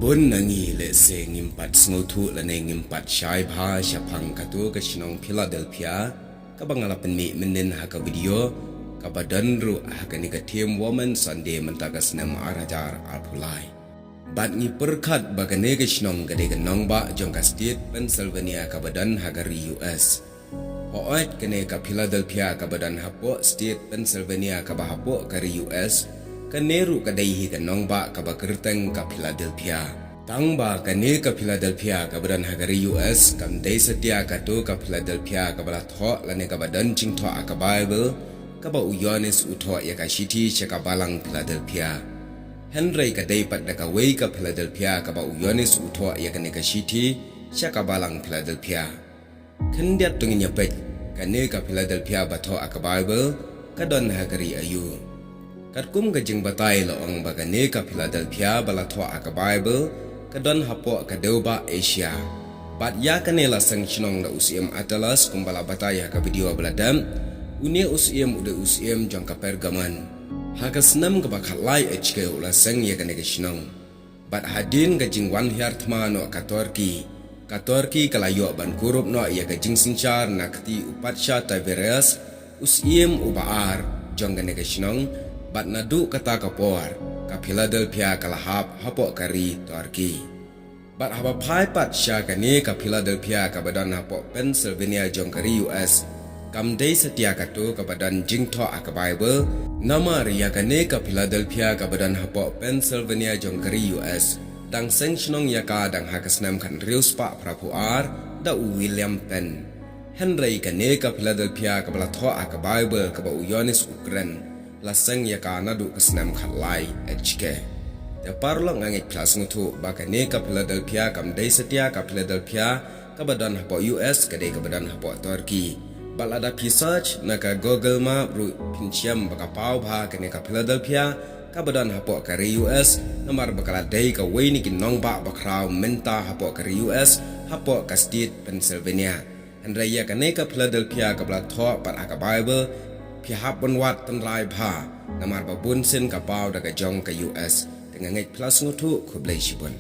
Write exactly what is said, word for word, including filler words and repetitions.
Bun na ngi lehse ngim pat sngewthuh lane ngim pat shai bha shaphang kato ka shnong Philadelphia kaba nga la pynmih mynnin ha ka video, kaba don ruh ha kane ka theme Women's Sunday mynta ka snem ar hajar arphew lai. Bad ngi pyrkhat ba kane ka shnong ka dei ka nongbah jong ka state Pennsylvania kaba don ha ka ri U S. Hooid, kane ka Philadelphia kaba don hapoh state Pennsylvania kaba hapoh ka ri U S, kane ruh ka dei hi ka nongbah kaba kyrteng ka Philadelphia. Tangba kane ka Philadelphia kaba don ha ka ri U S kam dei satia kato ka Philadelphia kaba la thoh lane kaba don jingthoh ha ka Bible, kaba u Ïoannis u thoh ïa ka shithi sha ka balang Philadelphia. Hynrei ka dei pat da kawei ka Philadelphia kaba u Ïoannis u thoh ïa kane ka shithi sha ka balang Philadelphia. Khyndiat to ngin ïa peit, kane ka Philadelphia ba thoh ha ka Bible ka don ha ka ri aïu. Katkum ka jingbatai la ong ba kane ka Philadelphia ba la thoh ha ka Bible ka don hapoh ka dewbah Asia. Bad ïa kane la seng shnong da u syiem Attalus, kumba la batai ha ka video ba la dep. Une u syiem u dei u syiem jong ka Pergamon. Ha ka snem kaba khatlai H K u la seng ïa kane ka shnong. Bad hadien ka jingwan hiar thma noh ka Turkey, ka Turkey ka la ïoh ban kurup noh ïa ka jingsynshar na kti u patsha Tiberius, u syiem uba ar jong kane ka shnong. Bad naduh kata ka por ka Philadelphia ka la hap hapoh ka ri Turkey. Bad haba phai pat sha kane ka Philadelphia kaba don hapoh Pennsylvania jong ka ri U S, kam dei satia kato kaba don jingthoh ha ka Bible. Namar ïa kane ka Philadelphia kaba don hapoh Pennsylvania jong ka ri U S, dang seng shnong ïa ka dang ha ka snem khathynriew spah phraphew ar da u William Penn. Hynrei kane ka Philadelphia kaba la thoh ha ka Bible kaba u Ïoannis u kren, la seng ïa ka naduh ka snem khatlai H K. Te paralok, nga ngeit phi la sngewthuh ba kane ka Philadelphia kam dei satia ka Philadelphia kaba don hapoh U S, ka dei kaba don hapoh Turkey. Bad lada phi search na ka Google Map ruh phin shem ba ka paw bha kane ka Philadelphia kaba don hapoh ka ri U S, namar ba ka la dei kawei na ki nongbah bakhraw mynta hapoh ka ri U S, hapoh ka state Pennsylvania. Hynrei ïa kane ka Philadelphia kaba la thoh pat ha ka Bible, phi hap ban wad tynrai bha, namar ba bunsien ka paw da ka jong ka U S. Te nga ngeit phi la sngewthuh, khublei shibun.